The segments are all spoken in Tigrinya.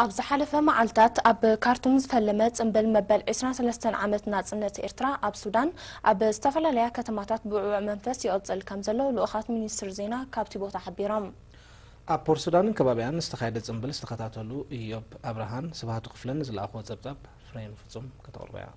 ኣብ ዝሓለፈ መዓልታት ኣብ ካርቱም ዝፈለመ ጽምብል መበል ዕስራን ሰለስተን ዓመት ናጽነት ኤርትራ ኣብ ሱዳን ኣብ ዝተፈላለያ ከተማታት ብውዕዉዕ መንፈስ ይቕጽል ከም ዘሎ ልኡኻት ሚኒስትር ዜና ካብቲ ቦታ ሓቢሮም። ኣብ ፖርት ሱዳንን ከባቢኣን ዝተኻየደ ጽምብል ዝተኸታተሉ ኢዮብ ኣብርሃን ስብሃቱ ክፍለን ዝለኣኽዎ ጸብጻብ ፍሬም ፍጹም ከተቕርቦ እያ።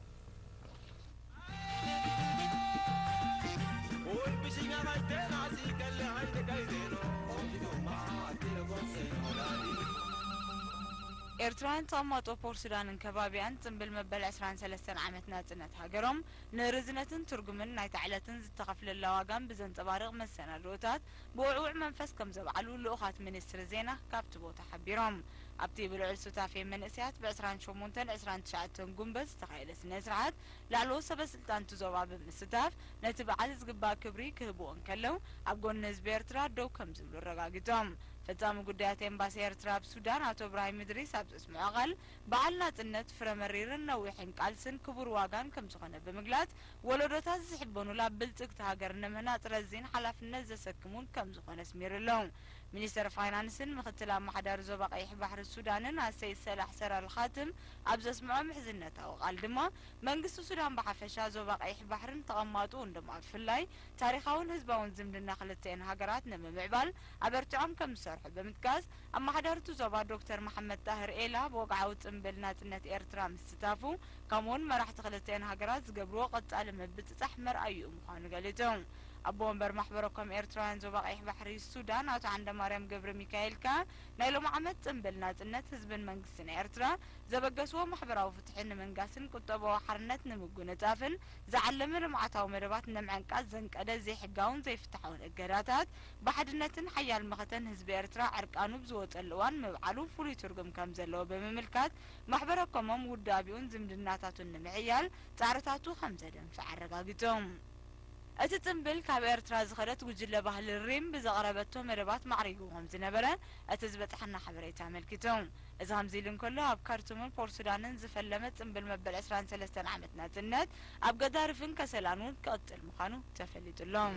ኤርትራውያን ተቐማጦ ፖርት ሱዳንን ከባቢኣን ጽምብል መበል ዕስራን ሰለስተን ዓመት ናጽነት ሃገሮም ንርዝነትን ትርጉምን ናይታ ዕለትን ዝተኸፍለላ ዋጋን ብዘንጸባርቕ መሰናድኦታት ብውዕውዕ መንፈስ ከም ዘብዓሉ ልኡኻት ሚኒስትሪ ዜና ካብቲ ቦታ ሓቢሮም። ኣብቲ ብልዑል ሱታፌ መንእሰያት ብ ዕስራን ሸሞንተን ዕስራን ትሽዓተን ጉንበት ዝተኻየደ ስነ ስርዓት ላዕለዎት ሰበ ስልጣን እቲ ዞባ ብምስታፍ ነቲ በዓል ዝግባእ ክብሪ ክህብዎ እንከለው ኣብ ጎኒ ህዝቢ ኤርትራ ደው ከም ዝብሉ ኣረጋጊጾም። ፈጻሚ ጉዳያት ኤምባሲ ኤርትራ ኣብ ሱዳን ኣቶ እብራሂም እድሪስ ኣብ ዘስምዖ ቃል በዓል ናጽነት ፍረ መሪርን ነዊሕን ቃልስን ክቡር ዋጋን ከም ዝኾነ ብምግላጽ ወለዶታት ዝሕበኑላ ብልጽግቲ ሃገር ንምህናጽ ረዚን ሓላፍነት ዘሰክሙን ከም ዝኾነ ኣስሚሩ ኣሎ። ሚኒስተር ፋይናንስን ምኽትል ኣመሓዳሪ ዞባ ቀይሕ ባሕሪ ሱዳንን ኣሰይድ ሰላሕ ሰራል ኻትም ኣብ ዘስምዖ ምሕዝነታዊ ቃል ድማ መንግስቲ ሱዳን ብሓፈሻ ዞባ ቀይሕ ባሕርን ተቐማጥኡን ድማ ብፍላይ ታሪኻውን ህዝባውን ዝምድና ክልተኤን ሃገራት ንምምዕባል ኣበርቲዖም ከም ዝሰርሑ ብምጥቃስ ኣመሓዳሪ እቲ ዞባ ዶክተር መሓመድ ጣህር ኤላ ብወግዓዊ ጽምብል ናጽነት ኤርትራ ምስታፉ ከምኡውን መራሕቲ ክልተኤን ሃገራት ዝገብርዎ ቀጻሊ ምብጽጻሕ መርኣይኡ ምዃኑ ገሊጹ። ኣቦ ወንበር ማሕበረ ኮም ኤርትራውያን ዞባ ቀይሕ ባሕሪ ሱዳን ኣቶ ዓንደማርያም ገብረ ሚካኤል ከኣ ናይ ሎም ዓመት ጽምብል ናጽነት ህዝብን መንግስትን ኤርትራ ዘበገስዎ ማሕበራዊ ፍትሒ ንምንጋስን ቁጠባዊ ሓርነት ንምጉንጻፍን ዝዓለመ ልምዓታዊ መደባት ንምዕንቃጽ ዘንቀደ ዘይሕጋውን ዘይፍትሓውን እገዳታት ብሓድነትን ሓያል መኸተን ህዝቢ ኤርትራ ዕርቃኑ ብዝወጸሉ እዋን ምብዓሉ ፍሉይ ትርጉም ከም ዘለዎ ብምምልካት ማሕበረ ኮሞም ውዳቢኡን ዝምድናታቱን ንምሕያል ጻዕርታቱ ከም ዘደንፍዕ ኣረጋጊጹ። እቲ ጽምብል ካብ ኤርትራ ዝኸደት ጉጅለ ባህሊ ሪም ብዘቕረበቶ መደባት ማዕሪጉ ከም ዝነበረ እቲ ዝበጽሓና ሓበሬታ ኣመልኪቱ። እዚ ከምዚ ኢሉ እንከሎ ኣብ ካርቱምን ፖርት ሱዳንን ዝፈለመ ጽምብል መበል ዕስራን ሰለስተን ዓመት ናጽነት ኣብ ገዳርፍን ከሰላን እውን ክቕጽል ምዃኑ ተፈሊጡ ኣሎ።